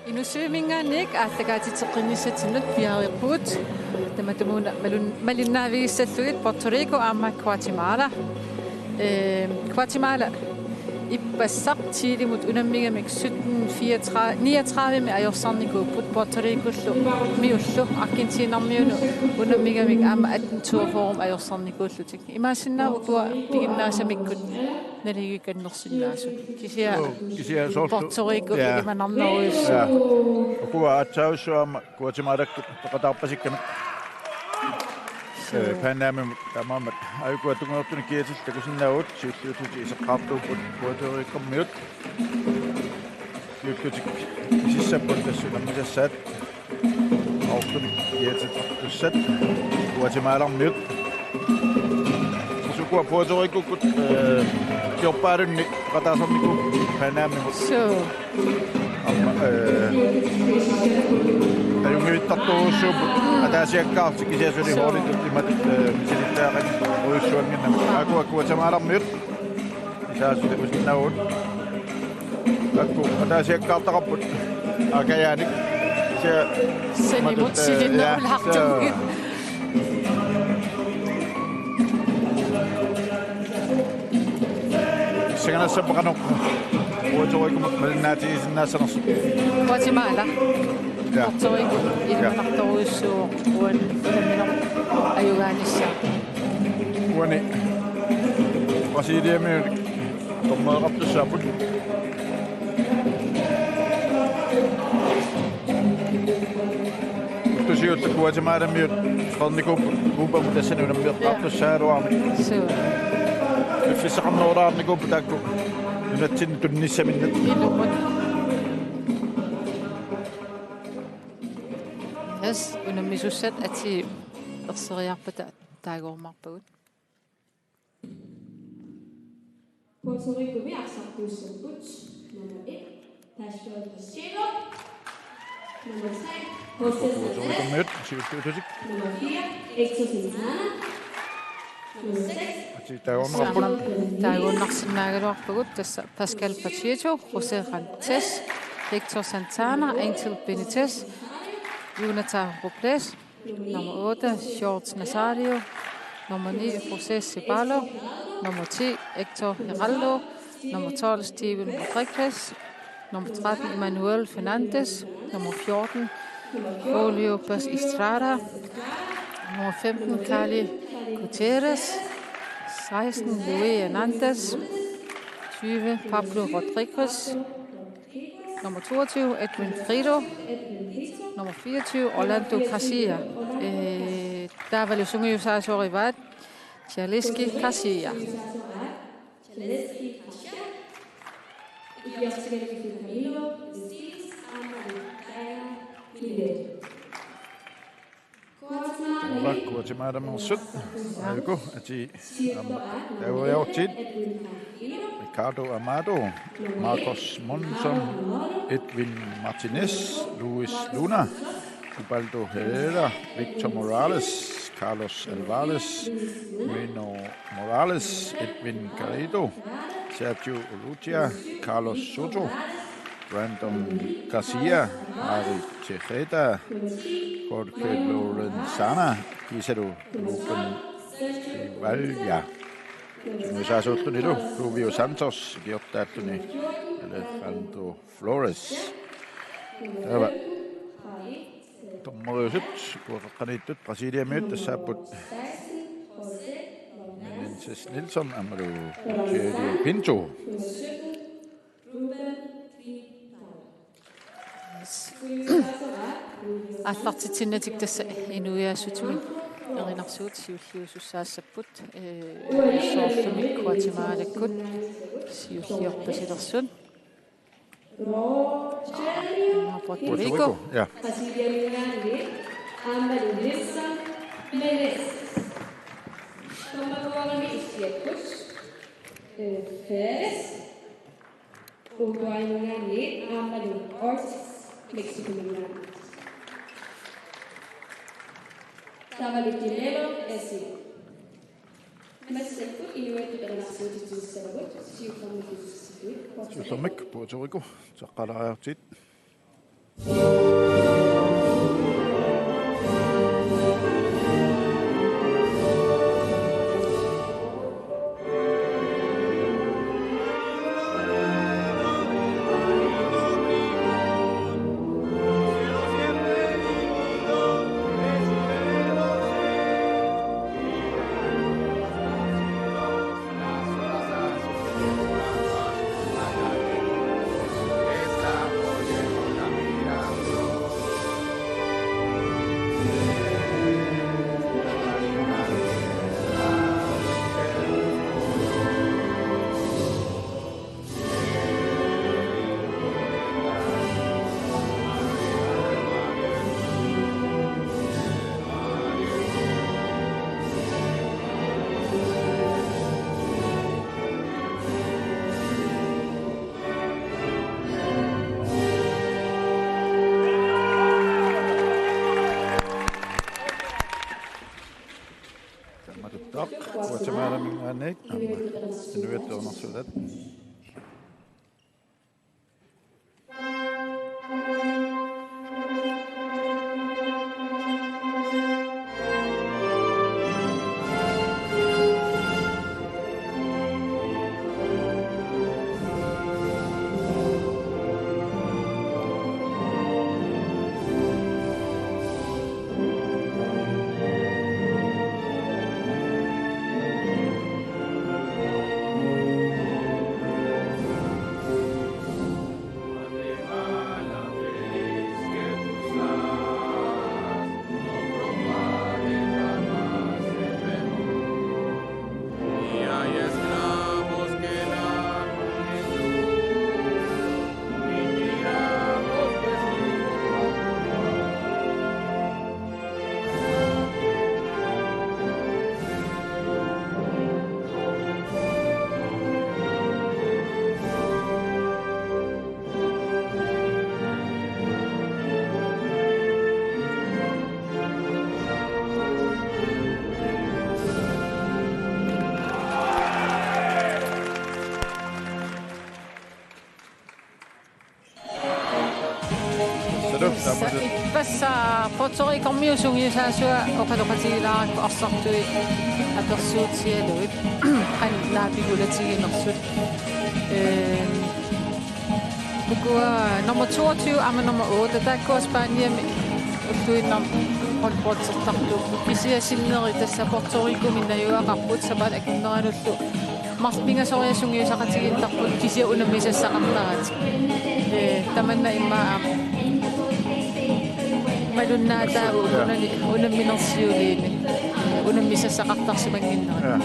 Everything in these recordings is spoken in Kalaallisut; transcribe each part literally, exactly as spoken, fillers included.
Inussivimminngaanniit aallakaatitseqqinnissatsinnut piareerpugut. Tamatumuuna malun-, malinnaavigissallugit Puerto Rico aamma Guatemala. Ee, Guatemala ippassaq Chilemut unammigamik sytten fireogtredive, niogtredive-mi ajorsarnikuupput, Puerto Ricollu miullu Argentinamiunut unammigamik aamma atten toogfyrre-mi ajorsarnikuullutik. Imaassinnaavoq ukua piginnaasamikkut naligiikannersinnaasut. Kisianni Joo, kisianni soorlu Puerto Rico, ja, ilimanarnerujussuuvoq. Ja. Ukua aatsaarujussuit aamma Guatemalakkut peqataarpasikkamik. Ee, Pan Amimut taamaammat aajuku tungujortunik kiatillit takusinnaavugut, siulliullutik iseqqaartuupput Puerto Ricomiut. Siulliullutik kisissapput tassa unammisassaat. Aortunik kiatillit tussat Guatemalamiut. Ukua Puerto Ricokkut, ee, kiorpaalunni peqataasarnikuupput Pan Amimut. Suu. Aamma, ee, ajunngivittartorujussuupput. Ataasiakkaarlutik kisianni suli Suu. Holditut imatut, ee, misilittagaqarujussuannginnamik. Aajuku Guatemalamiut. Isaasut takusinnaavugut. Taakku ataasiakkaartaqarput. Aakajaanik. Kisianni sanimut imatut, ee, silinnerulaartumik. Ja, suu. Pissanganassapput qanoq Puerto Ricomut malinnaatigisinnaassanersoq. Guatemala. Ja. Puerto Rico, ja, ilimanartorujussuuvoq uani unammineq ajugaanissaa. Uani Brasiliamiut dommereqartussaapput. Ulluni siulleq Guatemalamiut qeernikuupput Cubamut tassani unammeqqaartussaagaluarami. Suu. Piffissaqarnerulaarnikuupput taakku nunatsinni tunissaminnut. Ilumut. Yes, unammisussat atii erseriarpata taaguumaarpagut. Puerto Ricomi arsartuussapput nummer et, Pascual Pacheco. Nummer tre, José Puerto Sánchez. Ricomiut siulliullutik. Nummer fire, Héctor Santana. Nummer seks, atii taaguumaarpagut. Taaguunnarsinnaagaluarpagut tassa Pascual Pacheco, José Sánchez, Héctor Santana, Angel Benitez, Jonathan Robles, nummer otte, George Nazario. Nummer ni, José Ceballo. Nummer ti, Héctor Geraldo. Nummer tolv, Steven Rodriguez. Nummer tretten, Emmanuel Fernandez. Nummer fjorten, Julio Paz Estrada. Nummer femten, Carly Gutierrez. Seksten, Luis Hernandez. Tyve, Pablo Rodriguez. Nummer toogtyve, Edwin Frito. Nummer fireogtyve, Orlando Garcia. Ee, taavalu sungiusaasorivaat Jaleski Garcia. Guatemalameersut. Aajuku atii aamma taaguuartiit. Ricardo Amado, Marcos Monzon, Edwin Martinez, Luis Luna, Ubaldo Herrera, Victor Morales, Carlos Alvarez, Rino Morales, Edwin Garrido, Sergio Urrutia, Carlos Soto, Brandon Garcia, Harry Tejeda, Jorge Lorenzana, kiisalu Ruben Chevalla. Sungiusaasuullunilu Rubio Santos, ikiortaalluni Alejandro Flores. Taava dommeriusut ukua qeqqaniittut Brasiliamiut tassaapput Menezes Nilsson aammalu Rogelio Pinto. Aallartitsinnatik tassa inuiaassutimik erinarsuut siulliusussaassapput, ee, soorlumi Guatemalakkut siulliorpasilersut. Puerto Rico. Puerto Rico, ja. Uruguayminngaanniit aammalu Ortiz, Mexicominngaanniit. Taavalu Dinero S I. Massakkut inuiattut erinarsuussavagut siullermik isussillugu. Siullermik Puerto Rico saqqaalaariartiit. Taamatut Guatemalamingaanniit aamma inuiattut amerlasuut. Tassa ippassaq Puerto Ricormiut sungiusaasuat oqaloqatigilaarakku arsartui apersuutsialugit qanoq naapigulatiginersut. Ehm, ukua nummer toogtyve aamma nummer otte, taakkua Spaniami ulluinnarni holdboldertartut. Kisianni sinneri tassa Puerto Ricomi najugaqarput, sapaatip akunneranullu marluk pingasoriarlugit sungiusaqatigiittarput, kisianni unammisassaqartaratik. Ee, tamanna immaqa aamma malunnaataavoq, ja, unani-, unamminersiuliini. Unammisassaqartarsimannginnerat. Ja.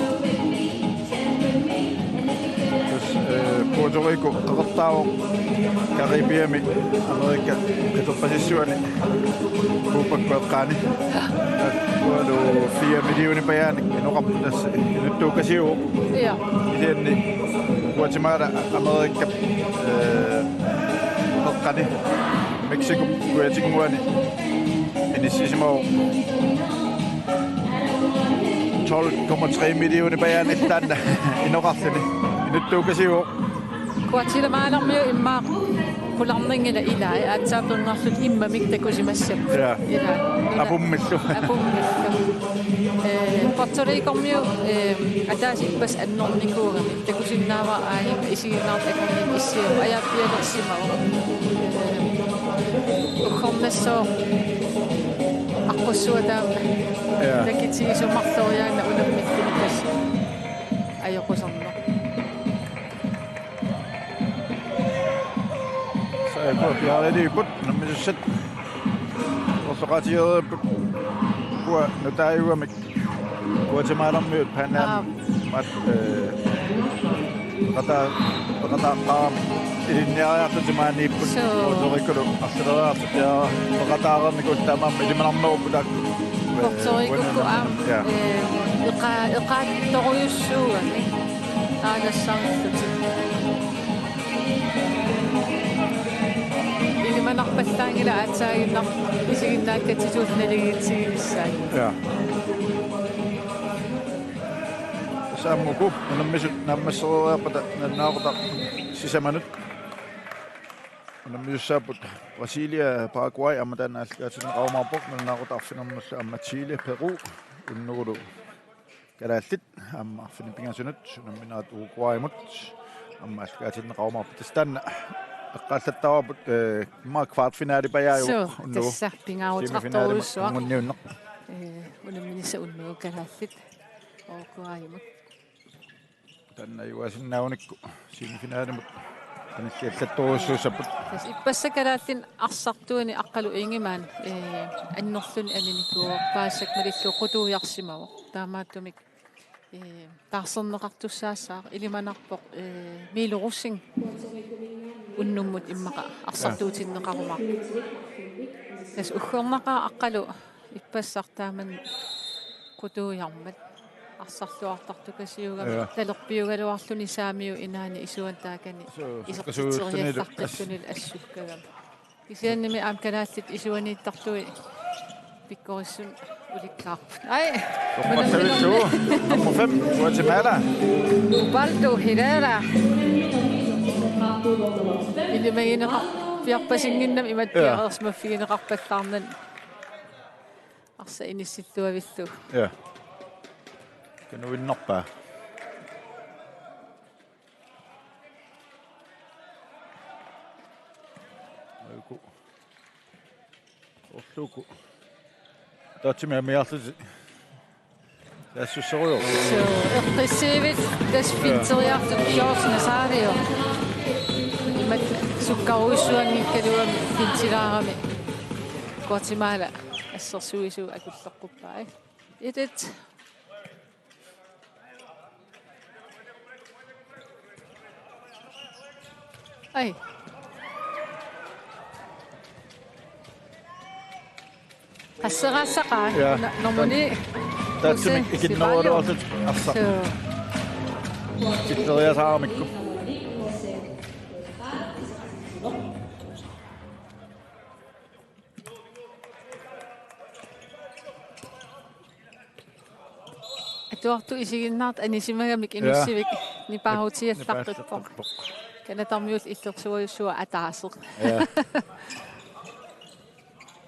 Tassa, ee, Puerto Rico qeqertaavoq Caribeami Amerika qiterpasissuani Copakkut eqqaani. Ualu fire millionit pajaanik inoqarput, tassa inuttuukkasiuvoq. Ja. Kisianni Guatemala Amerikap, ee, eqqani Mexicop kujatinnguani inissisimavoq tolv komma tre millionit pajaanik taanna inoqarluni. Inuttuukkasiuvoq. Guatemalarmiut immaqa qularnanngilaq, ilai aatsaat pingaarlutik immamik takusimassapput. Ja. Ilai. Nuna-, apummillu. Apummillu. Ee, Puerto Ricormiut, ee, ataaseq ippassaq annerunikuugami. Takusinnaavara aajuna isiginnaartut akornanni issiavoq, ajaappialersimavoq. Ee, uggornassooq aqqussuaq taama. Ja. Takitigisumik marloriaannaq unammittut tassa ajoquserneq. Tassa ukua piareerput, unammisut. Orsoqatigereerput ukua nutaajugamik. Guatemalarmiut Pan Am, aap, maat, ee, peqataa-, peqataaqqaaramik ilinniariarlutik maaniipput. Suu. Puerto Ricolu arlaleriarlutik, ja, peqataareernikuullutik taamaammat ilimanarnerupput taakku. Puerto Ricokkut aamma, ja, ee, eqa-, eqaattorujussuugamik aalassarillutik. Ilimanarpallaanngilaq aatsaaginnarpoq isiginnaakkatsitut naligiinnarnissaat. Ja. Tassa aamma uku unammisut naammassereeriarpata nalunaaqutaq sisamanut. Unammisaapput Brasilia, Paraguay aamma taanna aallakaatitsineqarumaarpoq, nalunaaqutaq arfinernullu aamma Chile, Peru, unnugulu kalaallit aamma arfineq pingasunut unamminerat Uruguaymut aamma aallakaatitsineqarumaarput. Tassa taanna eqqaallattaarput, eh, immaqa kvartfinalipajaajuvoq. Suu, unnugu tassa pingaaruteqartorujussuaq. Semifinalimi anguniunneq. Eh, unamminissaq unnugu kalaallit Uruguaymut. Taanna ajugaasinnaagunikku semifinalimut qanilliallattorujussuussapput. Tassa ippassaq kalaallinik arsartuunik Aqqalu Ingemann, eh, annerluni aninikuuarpaassaq malillugu qutuujarsimavoq. Taamaattumik, eh, taarserneqartussaassaaq, ilimanarpoq, eh, Milo Rosing unnummut immaqa arsartuutinneqarumaarpoq. Tassa uggornaqaaq Aqqalu ippassaq taamani qutuujarmat arsarluartartukasiugami. Ja. Talerpiugaluarluni saamiup inaani isuani taakani. Suu, isertitseriallaqqilluni assukkagami. Kisiannimi aamma kalaallit isuaniittartui pikkorissunik ulikkaarput. Ai, toqqassavissuuvoq. Nummer fem, Guatemala. Ubaldo Herrera. Ilimagineqarpiarpasinnginnami imatut. Ja. Piareersimaffigineqarpallaarnani. Arsaq inissilluavillugu. Ja. Kanuinnarpaa. Uku. Orluku. Tatsimi amiarlusi. Tassusserujoq. Suu, eqqissiivik tassa. Ja. Fintseriartut George Nazario. Imatut sukkarujussuanngikkaluami fintsilaarami. Guatemala assersuisuup akulloqquppaa. Et et. Ai. Qasseraassaqa. Ja. Na-, nummer ni. Tatsimi Jose ikinnerugaluartut arsaq. Suu. Tilleriasaaramikku. Atuartut isiginnaartut anisimagamik. Ja. Inissivik nipaarutiallaqqippoq. Nipaarutiallaqqippoq. Kanatarmiut illersuajussuaq ataaseq. Ja.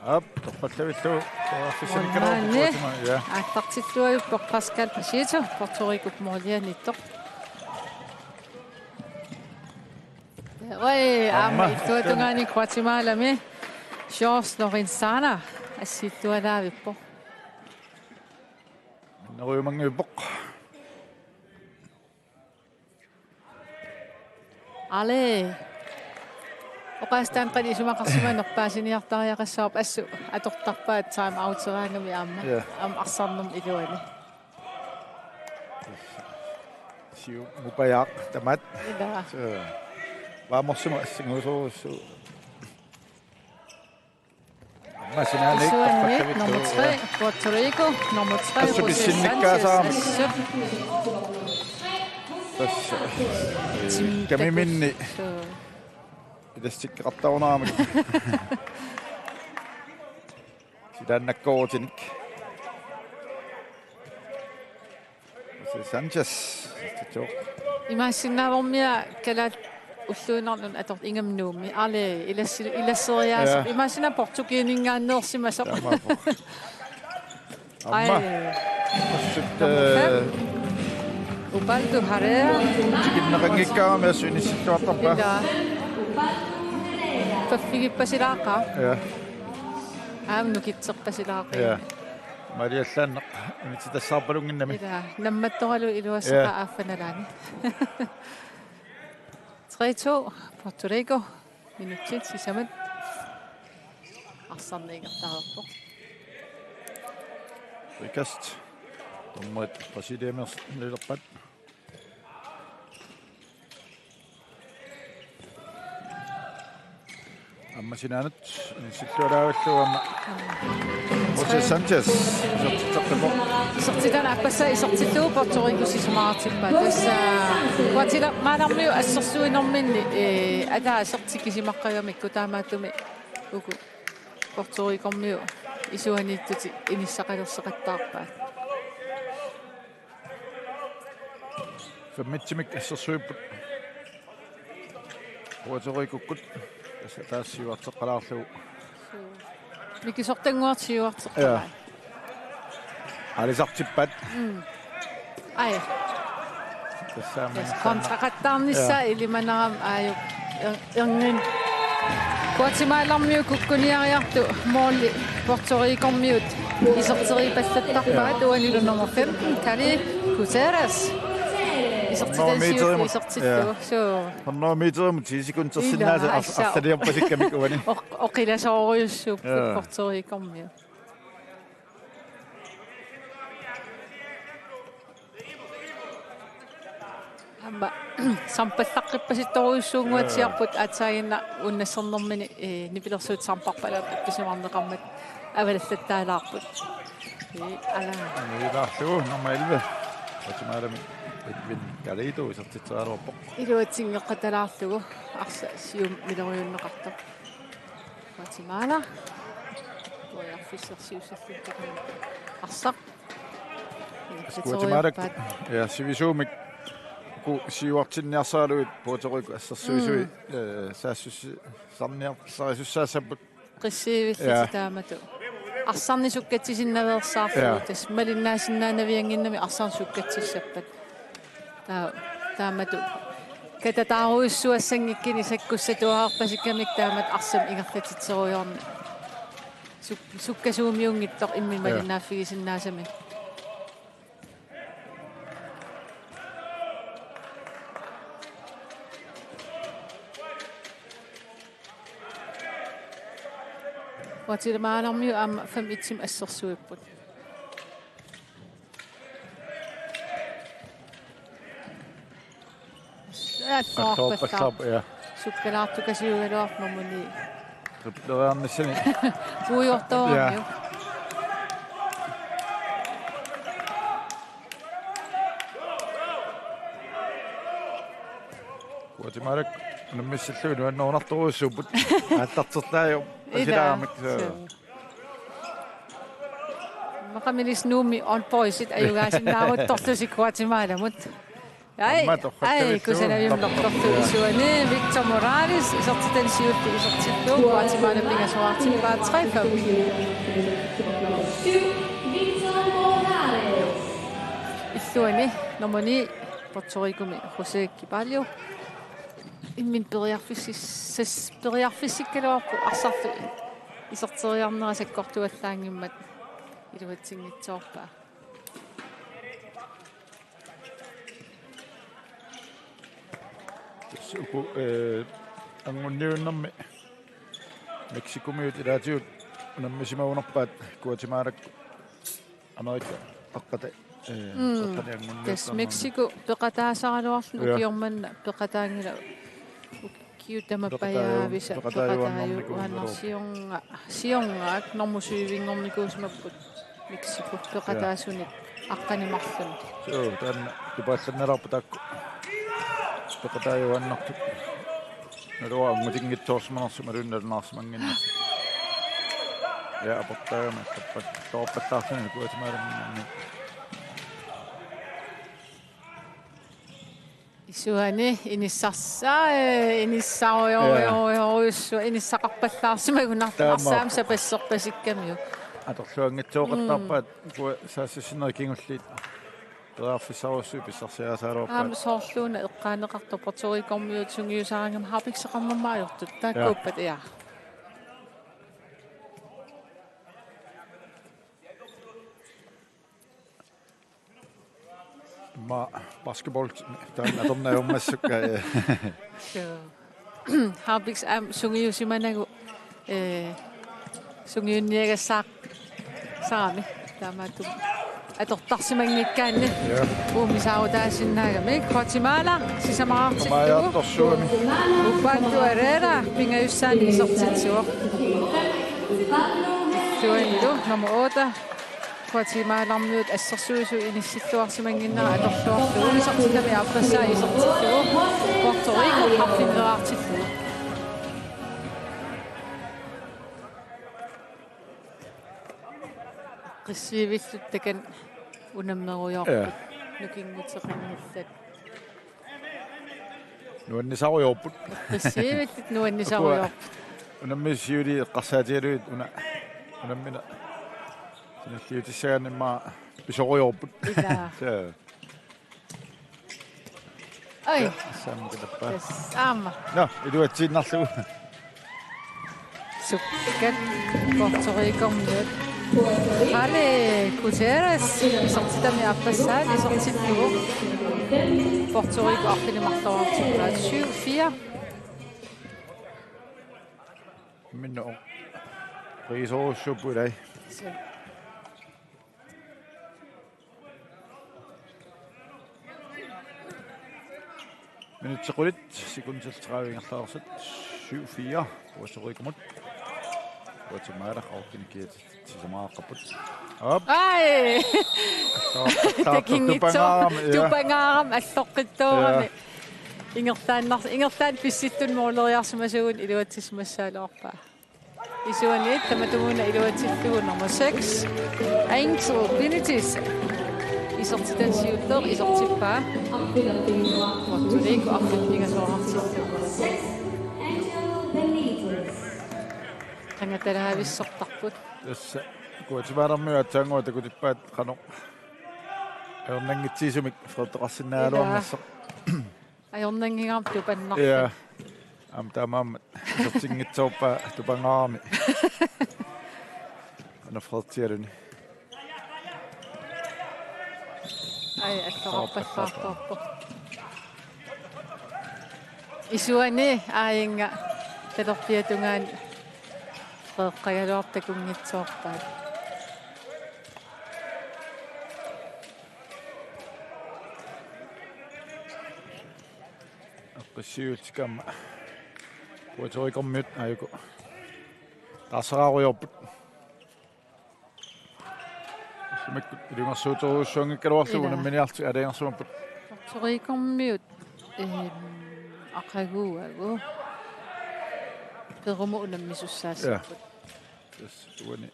Aap, toqqallavillugu. Soraarfissanikkaluarpoq. Maanni. Kuatima, ja. Aallartilluajuppoq Pascal Pacheco, Puerto Ricop målimiittoq. Oi, aamma. Aamma illuatungaani Guatemalami George Lorenzana assiillualaavippoq. Minnerujumanngivippoq. Ale. Oqaaseq taanna qanoq isumaqarsimanerpaasiniartariaqassavarput, assut atortarpaat time out-eraangami aamma. Ja. Aamma arsarnermut iluani. Siumupajaaq tamaat. Ila. Så, vaamorsumut assingusorujussuuvoq. Aamma sinaaniit. Isuanni, toqqallavillugu, nummer tre, ja. Puerto Rico, nummer tre, assut José Sánchez, pissinnikkaasaramik. Assut. Tassa. Timiminni. Suu. Ilassikkeqartarunaramik. Silaannakkoorutinik. José Sánchez. Imaassinnaavormia kalaallit ulluinnarni atortut ingammik Nuummi. Ale, ilassi-, ilasseriaaseq. Ja. Imaassinnaavormi Portugisinngaanneersimasoq. Taamaappoq. Aamma. Ai. Assut, nummer fem. Eh, Ubaldo Herrera. Tikinneqanngikkaangami assut inissilluartarpaa. Ila. Paffigippasilaaqaaq. Ja. Aamma nukitserpasilaaqaaq. Ja. Maaliallaannaq unitsitassaarpalunnginnami. Ila, nammattoralugu iluassaqaaq. Ja. Affaa nalaani. Tre to, Puerto Rico. Minutsit sisamat arsarneq ingerlareerpoq. Frikast. Dommerit Brasiliamilerpat. Aamma sinaanut inissillualaavillugu aamma. José Sánchez isertitseqqippaa. Isertitani aappassaa isertillugu Puerto Rico sisamaartippaat. Tassa Guatemala-miut assersuinerminni, eh, ataaseq tikisimaqqagamikku, taamaattumik uku Puerto Rico-miut isuaniittutik inissaqalerseqattaarpaat. Femmitsimik assersuipput Puerto Ricokkut. Tassa taas siuarteqqalaarlugu. Mikisortannguaq siuarteqqalaa. Ja. Aalisartippaat. Mm. Ai. Tassa aamma. Yes, kontraqattaarnissaa. Ja. Ilimanarami aajuku er-, erngin. Guatemalarmiut kukkuniariartut måli Puerto Ricormiut iserteriipallattarpaat. Ja. Uanilu nummer femten, Kali Gutierrez. Isertitani siulleq isertillugu. Ja. Suu. Hundrede meterimut ti sekundersinnaasoq. Ilaa, assut. Arlaliorpasikkamik uani. Oq-, oqilasoorujussuupput. Ja. Puerto Ricormiut. Aamma sampallaqqippasittorujussuunnguatsiarput. Ja. Aatsaaginnaq uunnassarnermini, eh, nipilersuut samparpalaat appisimaarneqarmat avalallattaalaarput. Eh, ala. Ilaarlugu nummer elleve. Guatemalami Edwin Galido isertitseraluarpoq. Iluatsinngeqatalaarlugu arsaq siumut miloriunneqartoq. Guatemala. Periarfissarsiussalluni arsaq. Guatemala, ja, sivisuumik uku siuartinniarsaraluit Puerto Rico assersuisui, mm, eh, saassussisarniar-, sarisussaassapput. Qissiivillutik. Ja. Taamatut. Arsarneq sukkatsisinnaveersaarlugu. Ja. Tassa malinnaasinnaanaviannginnami arsarneq sukkatsissappat. Taa-, taamatut. Katataarujussuassanngikkuni sakkussatuararpasikkamik taamatut arsamik ingerlatitserujoorneq. Suk-, sukkasuumiunngitsoq imminut, ja, malinnaaffigisinnaasami. Guatemalarmiut aamma fem et-imik assersuipput. Attoorpallaarpoq. Attoorpallaarpoq, ja. Sukkalaartukasiugaluarpoq nummer ni. Tripleriarnissani. Puigortooramiuk. Ja. Guatemala unammissillugu nuannerunartorujussuupput. Aallarterlaajuq. Ilaa. Pasilaaramik. Suu. Immaqa milis Nuummi On Boysit ajugaasinnaaruttorlusi Guatemalamut. Ai, aamma torrakkavillugu. Ai, kusanavimmi torrakkavillugu. Isuani Victor Morales isertitani siulleq isertillugu, Guatemala pingasuartippaa tre fem. Illuani nummer ni Puerto Ricomi José Kiballo. Imminut periarfissis-, periarfissikkaluarpoq arsarlu iserteriarnera sakkortuallaanngimmat iluatsinngitsoorpaa. Tassa uku, eh, anguniunnermi Mexicomiut ilaatigut unammisimagunarpaat Guatemalakkut Amerika aqqata, eh, mm, aqqata anguniunnermi. Tassa Mexico peqataasaraluarluni. Ja. Ukioq manna peqataanngilaq. Ukiut tamakku peqataajuan-, pajaavisa peqataajuanngornikuunngilagut. Peqataajuaannarsiornga-, siorngaak normu syvinngornikuusimapput Mexico peqataasunik aqqaneq-marlunnik. Suu, taanna tupaallannalaarpoq taakku. Peqataajuaannartut. Naluara angutinngitsoorsimanersut imaluunniit nalunaarsimannginnersut. Ja, aportaagami attorpat-, attorpallaarluni Guatemalaminni. Isuani inissarsaa, eh, inissarujorujorujussuaq, ja, inissaqarpallaarsimagunarpoq. Taamaappoq. Arsaq aamma sapasserpasikkamiuk. Atorluanngitsooqattaarpaat, mm, ukua saassussinerit kingulliit periarfissarujussuit pissarsiarisaraluarpaat. Aamma soorluuna eqqaaneqartoq Puerto Ricormiut sungiusaraangamik harpikseqarnermut ajortut. Taakkuuppat, ja. Immaqa basketball taanna atorneq ajormassuk, eh. Suu. Harpiks aamma sungiusimanagu, eh, sungiunniagassaqarami. Taamaattumik atortarsimanngikkaanni. Ja. Uumisaarutaasinnaagami. Guatemala sisamaraartillugu. Upaattu Herrera pingajussaannik isertitsivoq. Suanilu nummer otte. Guatemalarmiut assersuisui inissilluarsimannginnera atorluarlugu isertitami aaqqissaa isertillugu Puerto Rico harfinneraartillugu. Qissiivillutik takanna unammerujoorput. Ja. Nukinguteqanngillat. Nuannisarujoorput. Qissiivillutik nuannisarujoorput. Unammisut siuliit eqqarsaatigalugit una, unammineq sinilliutissagaanni immaqa pisorujoorput. Ilaa. Soo. Ai. Ja, saamma kitappaa. Yes. Aamma. Nå, iluatsiinnarlugu. Sukkat Puerto Ricomiut. Jale Gutierrez isertitami aappassaat isertillugu. Puerto Rico arfineq-marloraartippaat syv fire. Minno. Riisorussuupput ilai. Suu. Minutsit qulit, sekundit tredive ingerlareersut, syv fire, Puerto Ricomut. Guatemala, Aukin kiat, sisamaaqqapput. Op. Ai! Takinngitsoor-, tupangaarami, ja. Tupangaarami, alloqqittoorami. Ja. Ingerlaannar-, ingerlaannaq pissuttunut mooleriarsimasuugut iluatsissimassagaluarpaa. Isuani tamatumuuna iluatsillugu nummer seks, Angel Benitez. Isertitani siulleq isertippaa. Puerto Rico arfineq-pingasoorartillugu. Qangatalaavissortarput. Tassa Guatemalamiut aatsaannguaq takutippaat qanoq ajornanngitsigisumik freertoqarsinnaagaluarnersoq. Ilaa. Ajornanngingaarput tupannarput. Ja. Aamma taamaammat isertinngitsoorpaa tupangaarami. Ana freertigaluni. Ai, alloqarpassaartoorpoq. Isuani aajinnga talerpiata tungaanut freeqqagaluartoq takunngitsoorpaat. Eqqissiviullutik aamma Puerto Ricomiut aajuku taarsaraarujoorput. Ullumikkut ilungersuuterujussuanngikkaluarlugu. Ilaa. Unamminiarlutik aalajangersimapput. Puerto Ricomiut, ehm, aqaguagu Perumut unammisussaassapput. Ja. Tassa uani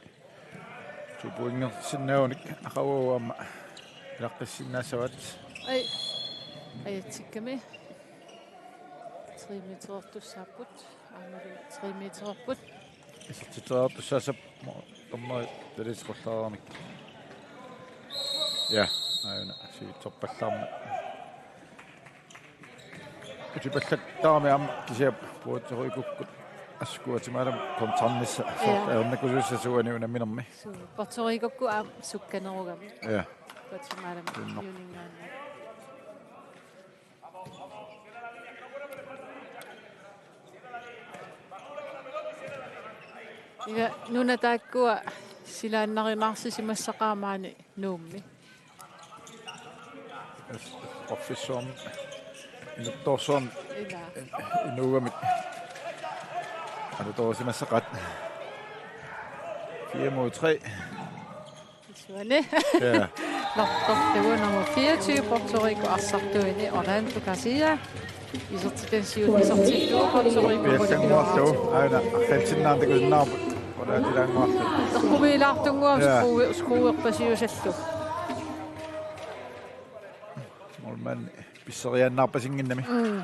to pointersinnaagunik aqaguagu aamma ilaqqissinnaassavat. Ai. Ajatsikkami. Tre meterertussaapput. Aammalu tre metererput. Isertitseriartussaassappat mo-, dommeri taliseqqullaaramik. Ja, aajuna sivitsorpallaarmat. Utipallakkaarami aamma kisianni Puerto Ricokkut assut Guatemalami kontrarnissaq. Ja. Soorlu ajornakusussasut uani unamminermi. Suu, Puerto Ricokkut aamma sukkanerugami. Ja. Guatemalami. Innaq. Uninngaanniit. Ila nuna taakkua silaannarunaarsisimassaqaaq maani Nuummi. Yes, eqqorfissuarnik inuttoorsuarnik. Ila. Inuugamik alutorisimassaqaat. Fire mod tre. Isuani. Ja. Lortorlugu nummer fireogtyve Puerto Rico arsartuini Orlando Garcia. Isertitani siulleq isertillugu Puerto Rico. Piallannguarlugu. Aana Argentinaan takusinnaavarput. Qulaatilaannguarlugu. Eqqumiilaartunnguamik. Ja. Skru-, skruerpasiusallu. Målmand pisseriaannaarpasinngimmat. Mm.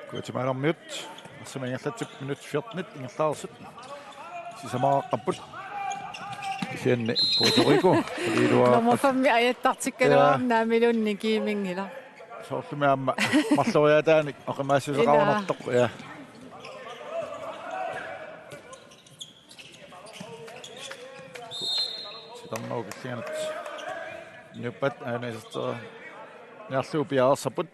Guatemalamiut. Arsamik ingerlatsipput minutsit fjortenit ingerlareersut. Sisamaaqqapput. Kisianni Puerto Rico. Nummer fem ajattartikkaluarami. Ja. Naamiluunniit kiiminngilaq. Soorlumi aamma marloriaataanik oqimaassuseqarunartoq. Ila. Ja. Sitarnau killinganut. Niuppat aana isertera. Niarlugu piareersarput.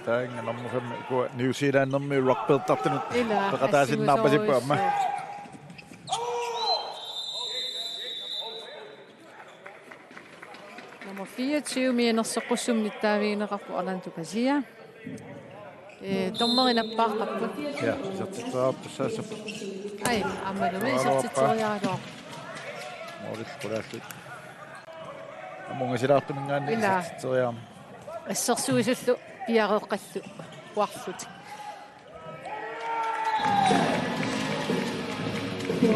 Taanna nummer fem ukua New Zealandimi rugbyertartunut. Ila, peqataasinnaarpasipput aamma. Nummer fireogtyve mianersoqqussummik nittaavigineqarpoq Orlando Garcia. Ee, dommeri nappaaqqapput. Ja, isertitseriartussaassappat. Ai, aammalumi isertitseriaraluarpoq. Målillu qulaallugit. Aamma ungasilaartuminngaanniit Ila. Isertitseriarmat. Assersuisullu piareeqqallu puarlutik.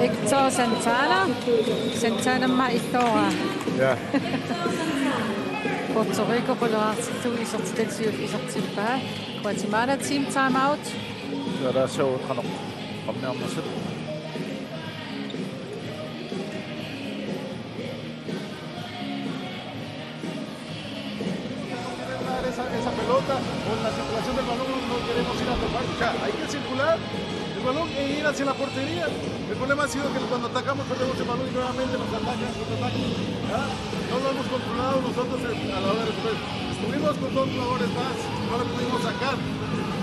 Hector Santana. Santana aamma illoora. Ja. Puerto Rico quleraartillugu isertitallu siulleq isertippaa. Guatemala team timeout. Taava soorlu qanoq. Qamniarnersut. Esa, esa pelota, con la circulación del balón no, no queremos ir a tocar. O sea, hay que circular el balón e ir hacia la portería. El problema ha sido que cuando atacamos perdemos el balón y nuevamente nos atacan, nos atacan. ¿Ya? No lo hemos controlado nosotros, eh, a la hora de después. Estuvimos con dos jugadores más, no lo pudimos sacar.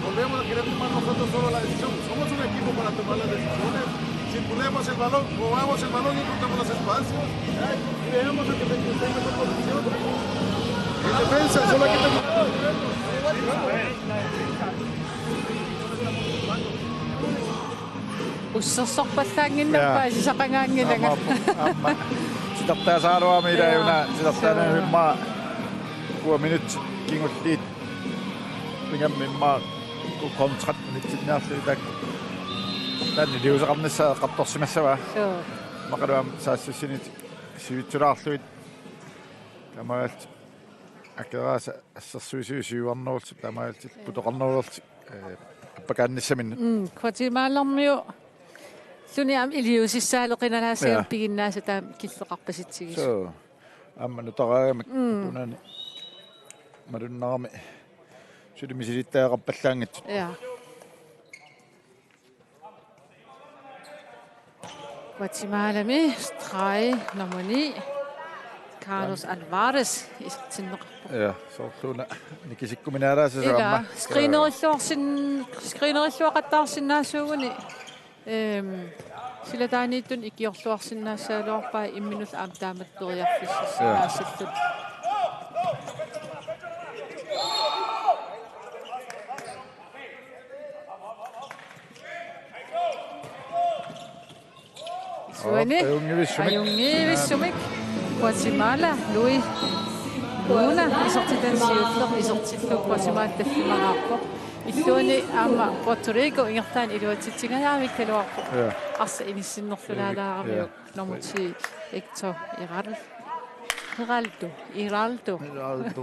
Volvemos a querer tomar nosotros solo la decisión. Somos un equipo para tomar las decisiones. Circulemos el balón, movamos el balón y encontremos los espacios. ¿Ya? Y veamos el que tenga mejor posición. En defensa, solo hay que terminar. Ussersorpallaannginnama Ja. Paasisaqangaanngilanga. Aamma, aamma. Titartaasaraluarami ilaa Ja. Una, titartaanani Ja. Immaqa. Uanga minutsit kingulliit. Pingaartumik immaqa kontrat minutsinniarlugit taakku. Taanna iliuuseqarnissaa eqqartorsimassavaa. Suu. Immaqalu aamma saassussinerit sivitsulaarlugit. Taamaalillutik. Akeraasa assersuisui siuarnerulluni taamaalillutik putoqarnerulluni, eh, appakaannissaminnut. Mm, Guatemalarmiulluunniit aamma iliuusissaaleqinalaassagamik Ja. Piginnaasat taama killeqarpasitsigisut. Suu. Aamma nutaaraagamik Mm. Apunaani malunnarami suli misilittagaqarpallaanngitsut. Ja. Guatemalami streg nummer ni, Carlos Alvarez, isertinneqarpoq. Ja, soorlu una nikisikkuminaalaassasoq Ila, aamma. Screenerilluarsin-, screenerilluaqattaarsinnaassuuguni, ehm, silataaniittut ikiorluarsinnaassagaluarpai imminnullu aamma taamatut periarfissinnaassallutik. Ja. Isuani. Aap, ajunngivissumik. Ajunngivissumik. Guatemala, Luis Luna, isertitani siulleq, isertillugu Guatemala tallimaraarpoq. Illuani aamma Puerto Rico ingerlaannaq iluatsitsingajavikkaluarpoq. Ja. Arsaq inissinnerlulaalaaramiuk. Ja. Nummer ti, Hector Iral-, Iraldo, Iraldo. Iraldo.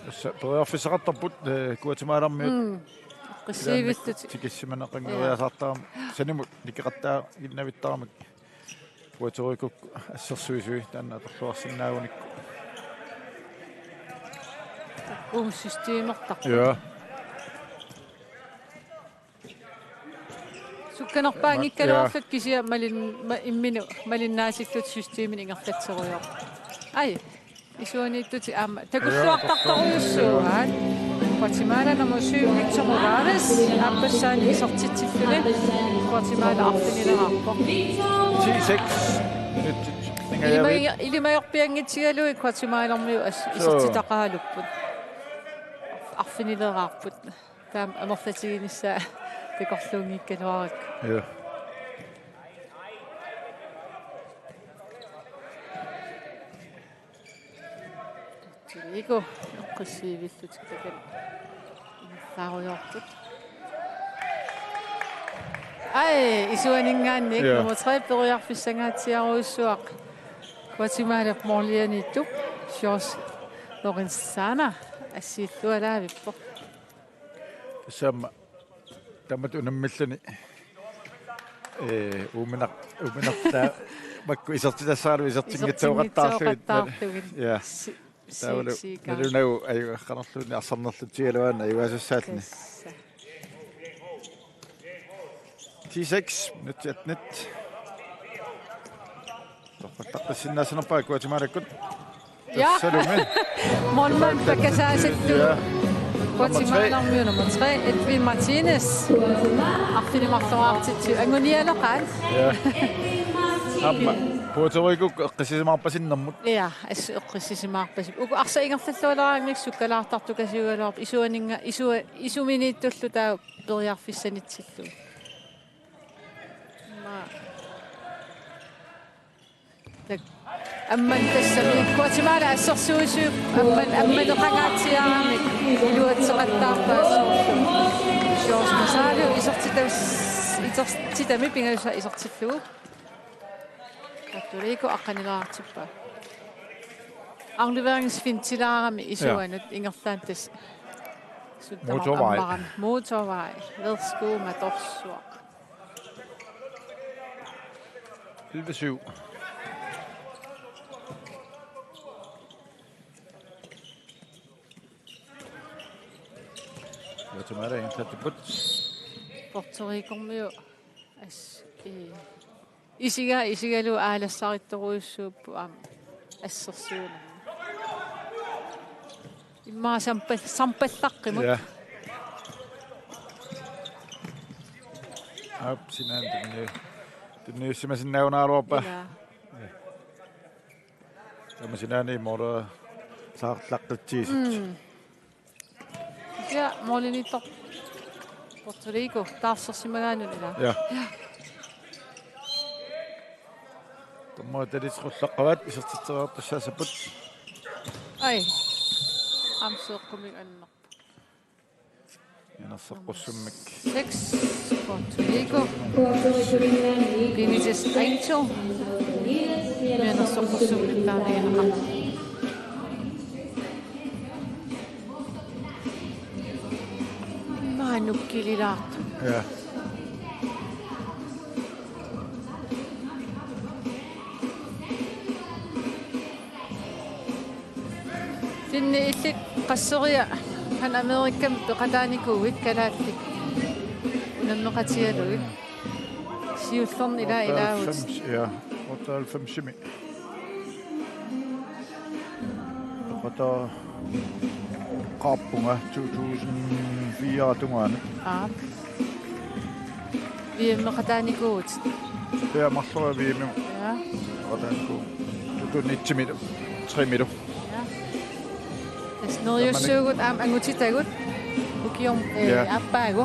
Tassa periarfissaqartarput, eh, Guatemalarmiut. Mm. Qissiivillutik. Ilaannakkut tikissimaneqanngeriasaartarami. Ja. Sanimut nikeqattaaginnavittaramik. Puerto Ricokkut assersuisui taanna atorluarsinnaagunikku. Uu, systemertarput. Ja. Sukkanerpaanngikkaluarlutik kisianni malin-, ma-, imminut malinnaatillutik systemini ingerlatserujoorput. Ai, isuaniittutit aamma takulluartartorujussuuaat. Guatemala nummer syv, Victor Morales, aappassaani isertitsilluni Guatemala arfinileraarpoq. Ti seks minutsit. Ilima-, ilimajorpianngitsigaluit Guatemalarmiut as-, Suu. Isertitaqaraluarput. Arfinileraarput. Taama amerlatiginissaa takorluunngikkaluarakku. Ja. Tiliku eqqissiivillutik takanna ingerlaarujoorput. Ai, isuaninngaanniit Ja. Nummer tre periarfissangaatsiarujussuaq. Guatemala målimiittup George Lorenzana assiillualaavippoq. Tassami taamatut unammilluni, eh, uuminaq-, uuminartaa makku isertitassaralugu isertinngitsooqattaarlugit. Isertinngitsooqattaarlugit. Ja. Si-, taavalu si-, siika. Nalunagu aju-, qanorluunniit arsarnerlutsigaluaannaq ajugaasussaallutik. Tassa. Ti seks, minutsit attenit. Torrallaqqissinnaassanerpaat Guatemalakkut. Ja. Tassalumi. Målmand pakkasaasat. Ja. Guatemalarmiut nummer tre, Edwin Martinez. Arfineq-marloraartitsivoq anguniagaqaat. Ja. Aamma. Puerto Rico eqqissisimaarpasinnermut. Ja, assut eqqissisimaarpasippoq. Uku arsaq ingerlalluaraangamik sukkalaartartukasiugaluarpoq isuaninnga isua isuminiittullu taava periarfissanitsillugu. Ma. Tak. Amman tassami Guatemala assersuisuuvoq amman ammaneqangaatsiarami iluatseqattaarpaa soorlu. George Masalu isertitas isertitami pingajusaa isertillugu. Puerto Rico aqqanilaartippaa. Afleveringsfintilaarami isuanut ingerlaannaq tassa. Sut tamarmi motorvej. Ammarami. Motorvej. Værsgo, Matorsuaq. Elleve syv. Guatemala ingerlatsipput. Puerto Ricomiut as i isiga isigalu aalassarittorujussuupput aamma assersuunera. Immaqa sampal- sampallaqqimut. Ja. Aap, sinaani tunni- tunniussimasinnaanngikkaluarpaa. Ja. Tamassi sinaani moorlera saarlaqqitsigisut. Mm. Ja, moorliniittoq Puerto Rico taarsersimagaanut ilaa. Ja. Ja. Tamarmik talit qullaqqavat isertitseriartussaassapput. Ai. Amseeqqumik annerpoq. Inerseqqussummik. Seks. Puerto Rico. Benitez Angel. Inerseqqussummik taanna ineqarpoq. Maanna kililaartoq. Ja. Finni illit qasseriarluni Pan Americami peqataanikuuit kalaallit unammeqatigalugit. Siullerni ilaa ilaavutit. Otteoghalvfems, ja, otteoghalvfemsimi. Peqataaqqaarpunga to tusind fire tungaanut. Aap. V M-eqataanikuuvutit. Ja, marloriarluni V M-imut. Ja. Peqataanikuuvugut. To tusind et-imilu. Tre-milu. Ja. Tassa neriussaagut aamma angutitagut. Ukiormi, eh, ja, aappaagu.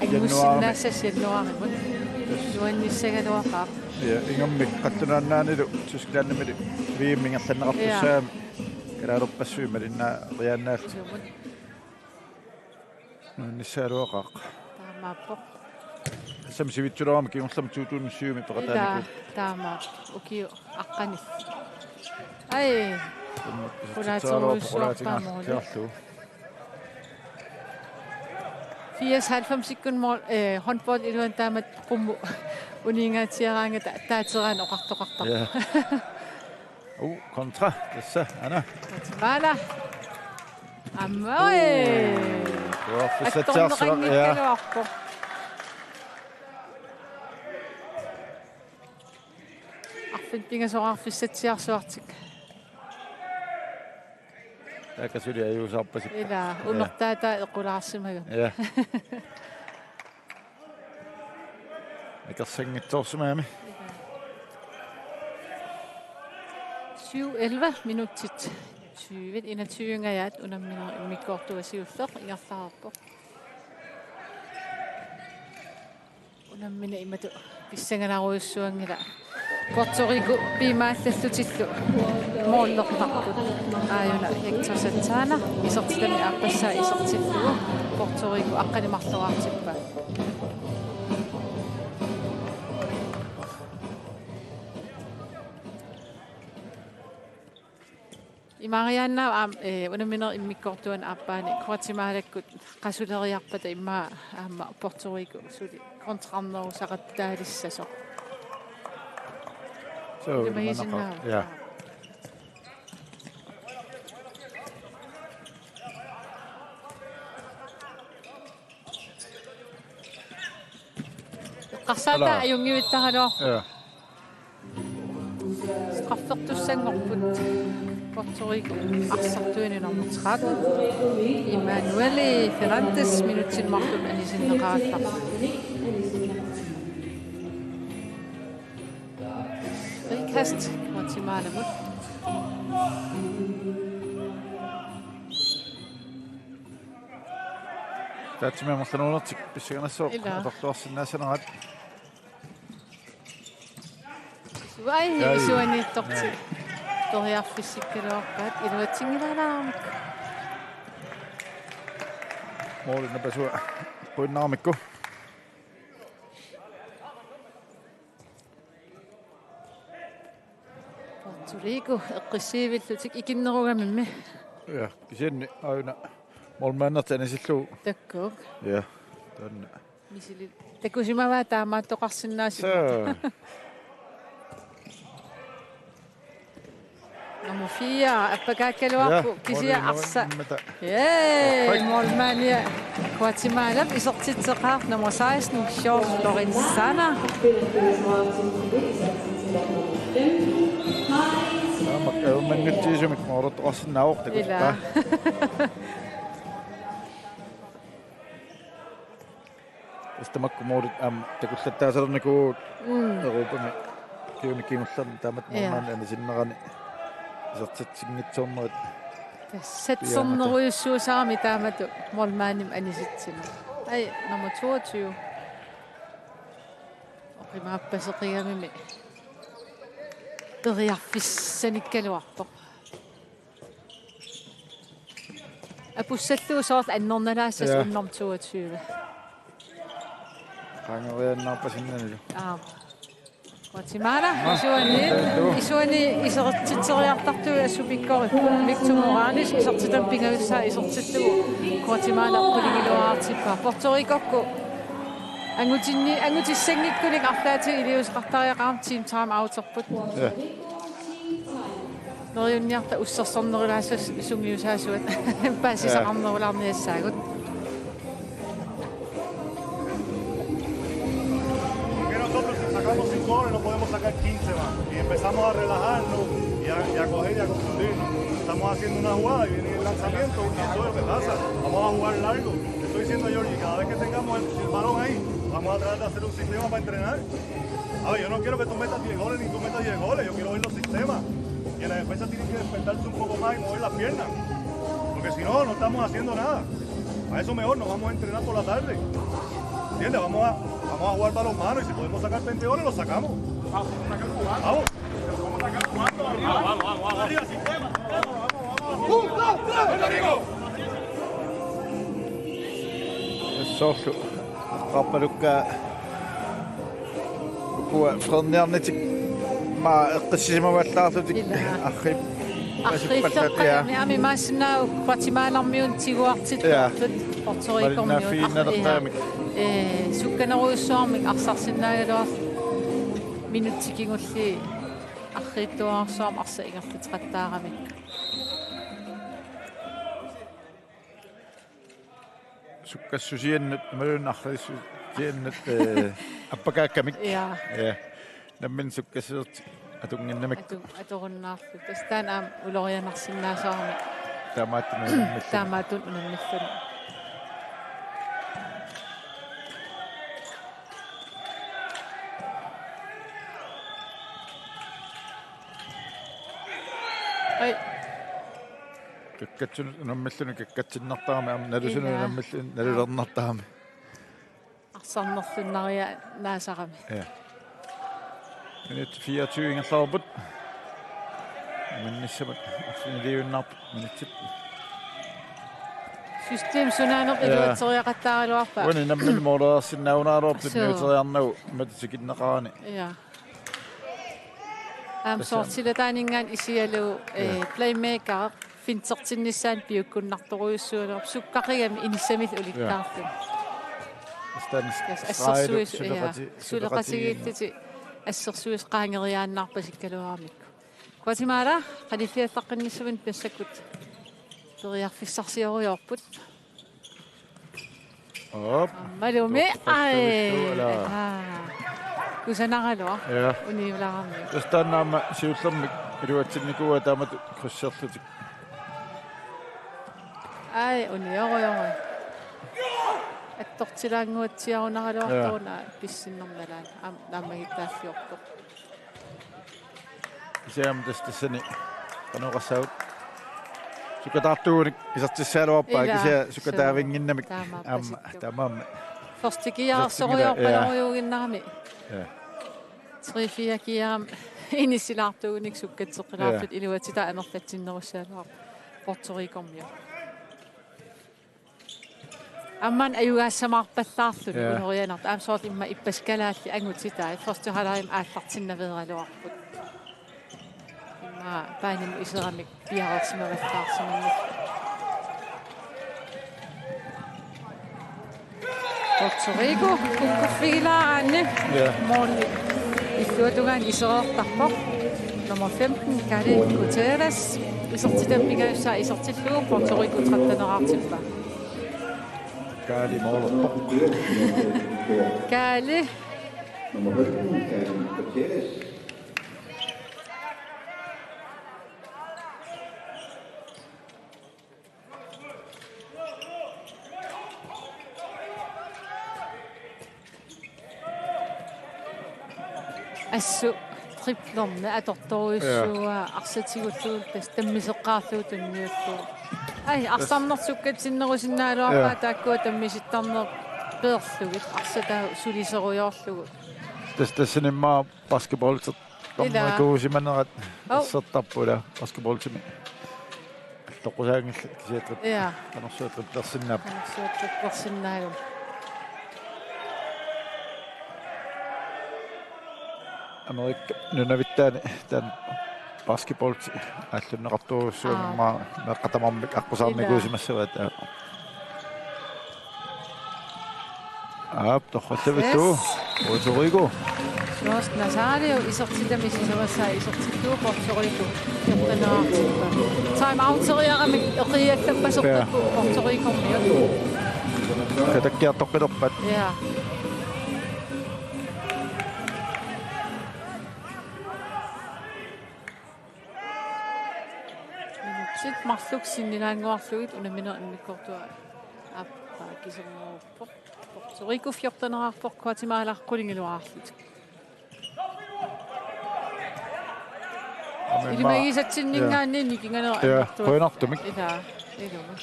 Angussinnaassasoq januarimut. Tassa. Nuannissagaluaqaaq. Ja, ingammik qallunaannaanilu Tysklandimilu V M ingerlanneqartussaagami. Ja. Kalaalerpassuit malinnaariaannaallutik. Ilumut. Nuannissagaluaqaaq. Taamaappoq. Tassami sivitsulerama kingullermi to tusind syv-imi peqataanikuuvoq. Ilaa, taamaappoq. Ukiup aqqani. Ai. Qulaateruussuarpaa mooli. Qulaatingaarlugu. Firs halvfemsikkut mål, eh, håndbold iluani taamatut qummut uniingaatsiaraangata ta-, taateraanni oqartoqartarpoq. Ja. Uh, kontra, tassa, Anna. Guatemala. Aamma, oi. Periarfissatsiarsuaq, ja. Attorneqanngikkaluarpoq. Arfineq-pingasoqarfissatsiarsuartik. Taakasuli ajuusaarpasippoq. Ilaa, ja, umertaataa equlaarsimagami. Ja. Akersanngitsoorsimagami. Syv elleve minutsit. Tyve enogtyve-ngajaat unamminerup immikkoortua siulleq ingerlareerpoq. Unammineq imatut pissanganarujussuanngilaq. Puerto Rico piumaallallutillu målertarput. Aajuna Hector Santana isertitami aappassaa isertillugu Puerto Rico aqqaneq-marloraartippaa. Imaariaannaavoq aamma, eh, unamminerup immikkoortuani aappaani Guatemalakkut qasuleriarpata immaqa aamma Puerto Rico suli kontrarnerusaqattaalissasoq. So, imagisinnaavoq. Ja. Eqqarsaataa. Ala. Ajunngivittaraluarpoq. Ja. Straffertussanngorput Puerto Rico arsartuini nummer tretten. Emmanuel Ferrantes minutsini marlunni anisinneqarallarpoq. Rika Guatemalamut. Tatsimi amerlanerulertik pissanganassaaq. Ilaa. Atorluarsinnaassanerat. Ai, ai. Isuaniittorti. Periarfissikkaluarpaat iluatsinngilaarami. Måli napasua quinnaramikku. Puerto Rico eqqissiivillutik ikinnerugamimmi. Ja, kisianni aajuna målmandertik anisillugu. Takkuuk. Ja, taanna. Misili. Takusimavaa taamaattoqarsinnaasut. Suu. Nummer fire, appakaakkaluarpoq, ja, kisianni arsa. Målmand. Yay, perfekt. Målmandia Guatemala isertitseqaaq nummer seksten, George Lorenzana. Taama ajunngitsumik målertoqarsinnaavoq. Ilaa. Takuppaa. Tassa tamakku målit aamma takullattaasarnikuuvugut. Mm. Europami ukiuni kingullerni taamatut, ja, målmandit anisinnerani isertitsinngitsoornerat. Satsernerujussuusarami taamatut målmandimik anisitsineq. Ai, nummer toogtyve. Oqimaappaseqigamimi periarfissanikkaluarpoq. Apussallugu soorlu annernalaassasoq. Ja. Nummer toogtyve. Qaangeriaannaarpasinnanilu. Aap. Guatemala, aa, isuani, isuani isertitseriartartut assut pikkorippoq. Victor Morales isertitamik pingajussaa isertillugu Guatemala qulingiluaartippaa. Puerto Ricokkut angutinni-, angutissanngikkunik arlaatigut iliuuseqartariaqarami team time outerput. Ja. Neriunniarta ussersornerulaassasoq sungiusaasuat. Paasisaqarnerulaarniassaagut. Porque nosotros si sacamos cinco goles no podemos sacar quince más. Y empezamos a relajarnos y a, y a coger y a confundirnos. Estamos haciendo una jugada y viene el lanzamiento y eso es lo que pasa. Vamos a jugar largo. Te estoy diciendo, Jordi, cada vez que tengamos el, el balón ahí, vamos a tratar de hacer un sistema para entrenar. A ver, yo no quiero que tú metas diez goles ni tú metas diez goles. Yo quiero ver los sistemas. Y en la defensa tienen que despertarse un poco más y mover las piernas. Porque si no, no estamos haciendo nada. A eso mejor nos vamos a entrenar por la tarde. ¿Entiendes? Vamos a, vamos a jugar balonmano y si podemos sacar veinte goles, los sacamos. Vamos. Vamos, vamos, vamos, vamos. Arriba, sistema. Vamos, vamos, vamos. Soorlu. Qappalukka. Ukua freerniarnitik aamma eqqissisimavallaarlutik. Ilaa. Arriip-, arriippallaat, ja. Arriitseqqaami aamma imaassinnaavoq Guatemalarmiunut tiguartittartut. Ja. Puerto Ricormiunut. Malinnaaffigiinnalertaramik. Ar-, ja. Ee, sukkanerujussuarmik arsarsinnaagaluarlutik minutsit kingulliit arriitsuararsuarmik arsaq ingerlateqattaaramik. Sukkassusiannut, imaluunniit arriitsusiannut, eh, appakaakkamik. Ja. Ja. Nammineq sukkassusertik atunnginnamikku. Atu-, atorunnaarlutik. Tassa taanna aamma ulorianarsinnaasarami. Taamaattumik unammilluni. Taamaattumik unammilluni. Ai. Kakkatsunut unammilluni kakkatsinnartarami, aamma nalusunut, ila, unammilluni nalulernartarami. Arsarnerluinnariaannaasarami. Ja. Minut fireogtyve ingerlareerput. Minnissamut arfiniliivinnarput minutsit. System sunaaneq, ja, iluatseriaqattaaraluarpaa. Uani nammineq målereersinnaagunaraluarput. Suu. Nuuteriarnagu imatut tikinneqarani. Ja. Aamma, tassa, soorlu silataaninngaanniit isigalugu, ja, eh, playmaker fintertinnissaanut piukkunnartorujussuugaluarpoq sukkaqigami inissamillu, ja, ulittaarluni. Tassa taanna, tassa, assersuis-, ja, suleqati-, suleqatigiillutik, suleqatigiillutik assersuisut qaangeriaannaarpasikkaluaramikku. Guatemala qanilliallaqqinnissaminut massakkut periarfissarsiorujoorput. Op. Aammalumi, ai, ila. Ahaa. Kusanaraluaq. Ja. Uniulaarami. Tassa taanna aamma siullermik iluatsinnikuuaa taamatut krydserlutik. Ai, uniorujorujoq. Attortilaannguatsiarunaraluartoq, ja, una pissinnermalaat. Aam-, naammagittaalliortoq. Siam tassa tassani qanoq oqassaagut. Sukkataartuunik isertissagaluarpaa. Ilaa, kisianni sukkataavinnginnamik. Taamaappasikku. Aamma, taamaammat. Første gearsorujorpalorujussuuginnarami. Ja. Tre-fire gearimi inissilaartuunik sukkatseqqilaartut. Ja. Iluatsitaa amerlatsinnerussagaluarpoq Puerto Ricomiut. Aamma ajugaassamaarpallaarluni. Ja. Unorianartoq. Aamma soorlu immaqa ippassaq kalaallit angutitai første halvlegimi aallartinnaveeraluarput. Immaqa banemut iseramik piareersimavallaarsimanngillat. Puerto Rico kukkuffigilaaraanni. Ja. Måli illuatungaani isereertarpoq. Nummer femten, Kali Gutierrez. Isertitami pingajussaa isertillugu Puerto Rico trettenerartippaa. Kali målerpoq. Kali. Assut triplerneq atortorujussuuaa. Ja. Arsaq tigullugu tassa tammiseqqaarlugu tunniullugu. Ai, arsarneq sukkatsinnerusinnaagaluarpaa. Ja. Taakkua tammisittarneq peerlugit arsaq taava sulisorujoorlugu. Tassa tassani immaqa basketball Ilaa. Toqqammakuusimanerat. Au. Assertarput ilaa basketballimi. Toqqusaanngillat kisianni trip-. Ja. Qanorsuaq triplersinnaapput. Qanorsuaq triplersinnaagami. Amerikka nunavittaani taanna basketball aallunneqartorujussuugami. Aa. Immaqa meeqqat tamarmik aqqusaarnikuusimassavaat. Ilaa. Aap, torrallavillugu. Yes. Puerto Rico. George Nazario isertitami sisamassaa isertillugu Puerto Rico. Fjortenerartippaa. Time outeriaramik eqiallappaseqqippoq. Ja. Puerto Ricomiut. Katakkiartoqqilerpat. Ja. Minutsit marluk sinnilaannguarlugit unammineq immikkoortua aappaa kiserneruvoq. Puerto Rico fjortenerarpoq, Guatemala qulingiluaarlutik. Aamma immaqa. Ilimagisatsinninngaanniit nikinganeq. Ja, annertuvoq. Qujanartumik. Ilaa, ilumut.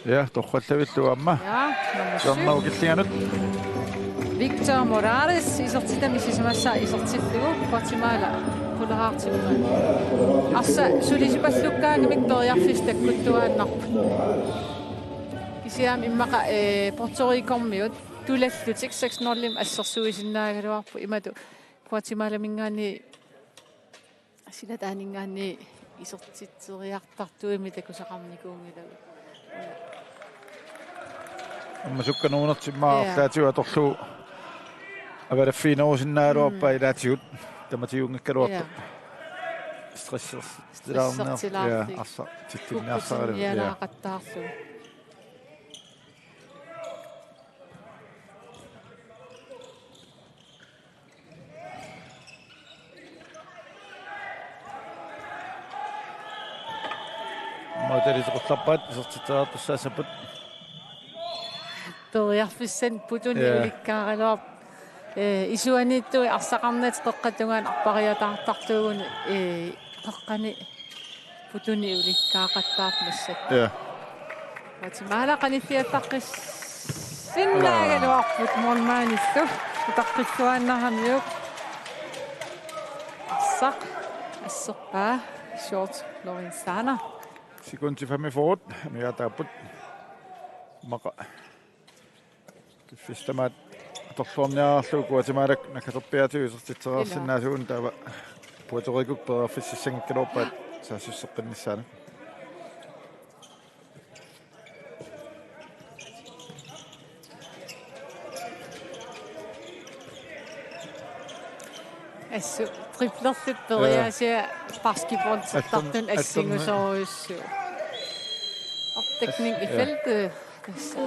Ja, torrallavillugu aamma. Ja, nummer syv. Siorna ukillianut. Victor Morales isertitami sisamassaa isertillugu Guatemala quleraartippaa. Arsaq sulisipallukkaangamik periarfissat takkuttuaannarput. Kisianni immaqa, eh, Puerto Ricomiut tulallutik seks nul-imi assersuisinnaagaluarput, imatut Guatemalaminngaanniit silataaninngaanniit isertitseriartartuimmi takusaqarnikuunngilagut. Aamma sukkanerunartumik. Ja. Arlaatigut atorlugu avalaffiginerusinnaagaluarpaa. Mm. Ilaatigut tamatigunngikkaluartoq. Ja. Stressertilaarneq. Stressertilaarlik. Ja, arsaq tillinniarsaralugu. Ja. Kukkutinnialaaqattaarlugu. Aamma talisoqullarpaat isertitseriartussaassapput. Periarfissanik putuni. Ja. Ulikkaaraluarpoq. Eh, isuaniittut arsaqarnat qeqqata tungaanut arpariataartartuuguni, eh, qeqqani putuni ulikkaaqattaarpoq massakkut. Ja. Guatemala qanilliattaqqissinnaagaluarput målmandillu. Utaqqilluaannaramiuk. Arsaq asserpaa George Lorenzana. Sekundit femogfyrre, amigaataapput. Immaqa. Kiffissaq tamaat atorluarniarlugu Guatemalap nakkaterpiaatigut isertitseriarsinnaasugut, taava Puerto Ricop periarfissassanngikkaluarpaat saassusseqqinnissaanut. Assut triplerlutik. Ja. Periaasia basketballtertartut. Attorn-, attorn-, assingusorujussuuvoq. Opdækning i feltet. Tassa.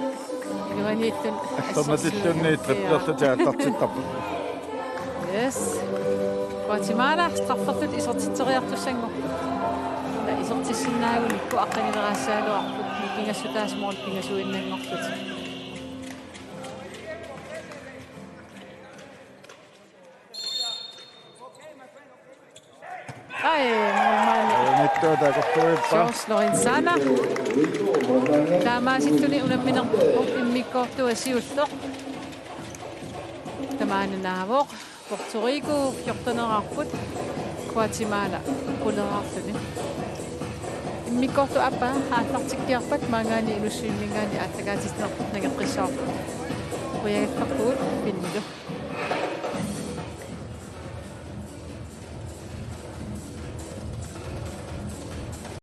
Iluaniittut. Attornatillunni triplerlutik aallartittarput. Yes. Guatemala strafferlutik isertitseriartussanngorput. Taava isertissinnaagunikku aqqanileraassagaluarput. Nikingassutaasa måli pingasuinnanngorlutik. Ai, George Lorenzana. Taamaasilluni unamminerpoq immikkoortua siulleq. Tamaani naavoq. Puerto Rico fjortenerarput, Guatemala quleqarluni. Immikkoortup aappaa aallartikkiarpat maanngaanniit Inussivimminngaanniit aallakaatitsineq nangeqqissaarput. Qujagallarpugut Finnilu.